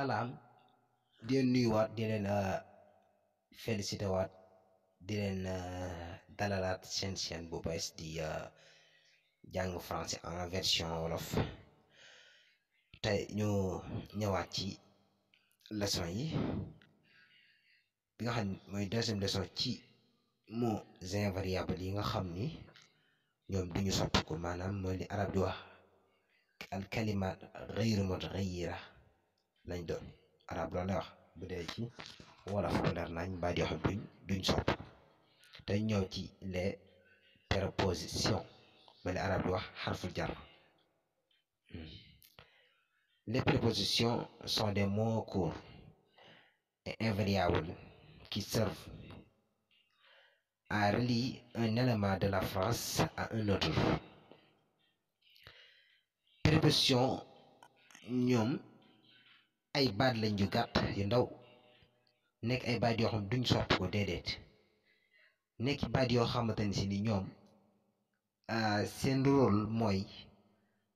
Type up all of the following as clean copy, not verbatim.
salaam di leen nuyuwaat di leen félicité waat di leen dalalaat seen chaîne bu bees di jàng français en version wolof tey ñu ñëwaat ci leçon yi bi nga xam ne mooy deuxième leçon ci mots invariables yi nga xam ni ñoom duñu soppiku maanaam mooy li arab di wax al kalimaat ghayru mutaghayyira lañ doon arab loolu lay wax bu dee ci wolof ko leer nañ baat yoo xam duñ sopp te ñëw ci les prépositions mooy li arab di wax xarfu jar. Les prépositions sont des mots courts et invariables qui servent à relier un élément de la phrase à un autre. Préposition ñoom ay baat lañ yu gàtt yu ndaw nekk ay baat yoo xam duñ sopp ko déedéet nekk baat yoo xamante ni si ni ñoom seen rôle mooy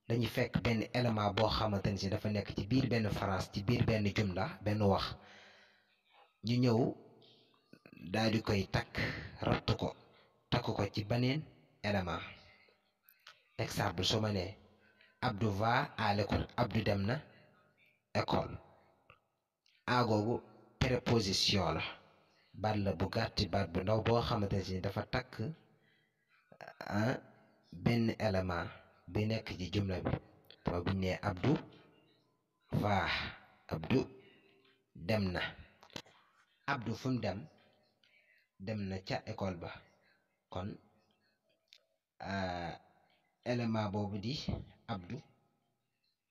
dañu fekk benn élément boo xamante ni si dafa nekk ci biir benn phrase ci biir benn jumla benn wax ñu ñëw daal di koy takk ko ci beneen élément. Exemple soo ma nee Abdou va à l'école Abdou dem na école a googu préposition la baat la bu gàtti baat bu ndaw boo xamante ne si dafa takk benn élément bi nekk ci jumla bi te bu ñu nee Abdou va Abdou dem na Abdou fu mu dem na ca école ba kon élément boobu di Abdou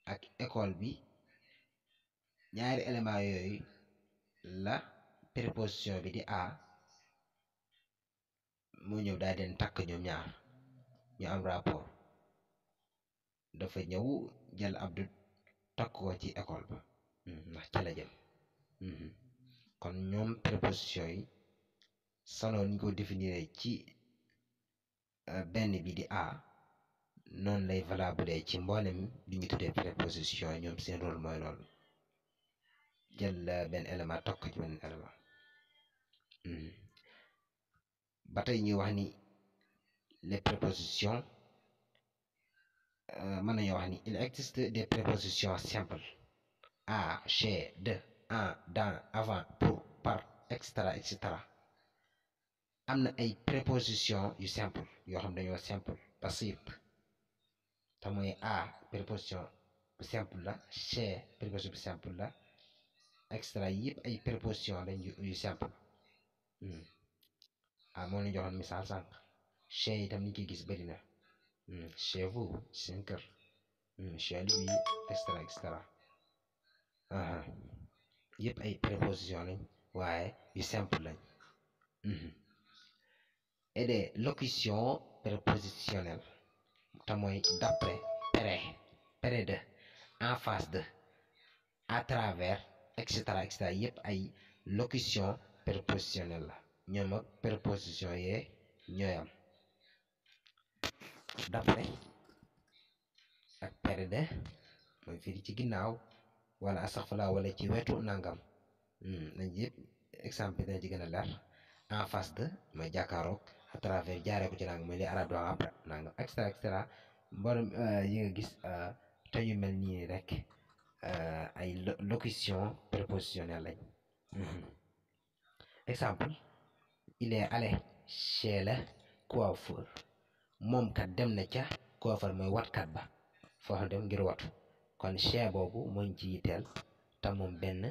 ak école bi ñaari élément yooyu la préposition bi di a moo ñëw daal den takk ñoom ñaar ñu am rapport dafa ñëw jël Abdou takk ko ci école ba ndax ca la jëm. kon ñoom préposition yi saloo ñu ko définir ci benn bi di a noonu lay valable ci mboolem li ñu tuddee préposition ñoom seen rôle mooy loolu jël benn élément tokk ci benn élément. ba tey ñuy wax ni les prépositions mën nañoo wax ni il existe des prépositions simples à, chez, de, en, dans, avant, pour, par, etc. am na ay prépositions yu simple yoo xam dañoo simple basit te mooy a préposition bu simple la chez préposition bu simple la etc. yëpp ay préposition lañ yu simple. moo leen joxoon misaal sànq chez itam ni koy gis bëri na chez vous seen kër chez lui etc. yëpp ay préposition lañ waaye yu simple lañ. et des locutions prépositionnelles te mooy d'après près de en face de à travers etc. yëpp ay locution prépositionnelle la ñoom ak préposition yee ñooy am d'après ak près de mooy firi ci ginnaaw wala astaghfirullah wala ci wetu nangam nañ yëpp exemple dina ci gën a leer. en face de mooy jàkkaaroog à travers jaaree ko ci nangam mooy li arab di wax après nangam etc. mboolem yi nga gis te yu mel nii rek ay locution prépositionnelle lañ. exemple il est allé chez le coiffeur moom kat dem na ca coiffeur mooy watkat ba foo dem ngir watu kon chez boobu mooñ ci yitteel te moom benn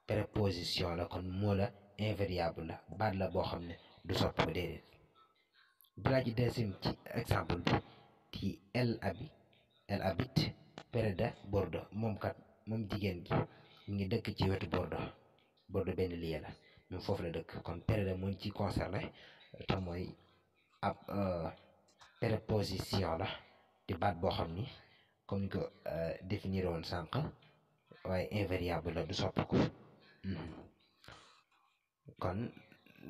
préposition la kon moo la invariable la baat la boo xam ne du sopp ko déedéet. bilaa ji deuxième ci exemple bi ci elle habite près de Bordeaux moom jigéen gi mu ngi dëkk ci wetu Bordeaux benn lieu la moom foofu la dëkk kon près de mooñ ci concerné te mooy ab préposition la di baat boo xam ni comme ni ko définir woon sànq waaye invariable la du sopp ko. kon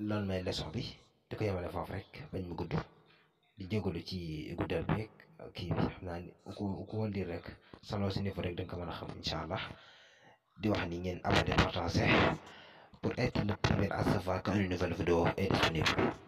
loolu may leçon bi di ko yemale foofu rek bañ mu gudd di jégalu ci guddal beeg kii bi xam naa ni ku ko lire rek solo si niveau rek da nga ko mën a xam incha allah di wax ni ngeen abonné partager pour être le premier à savoir quand une nouvelle vidéo est disponible.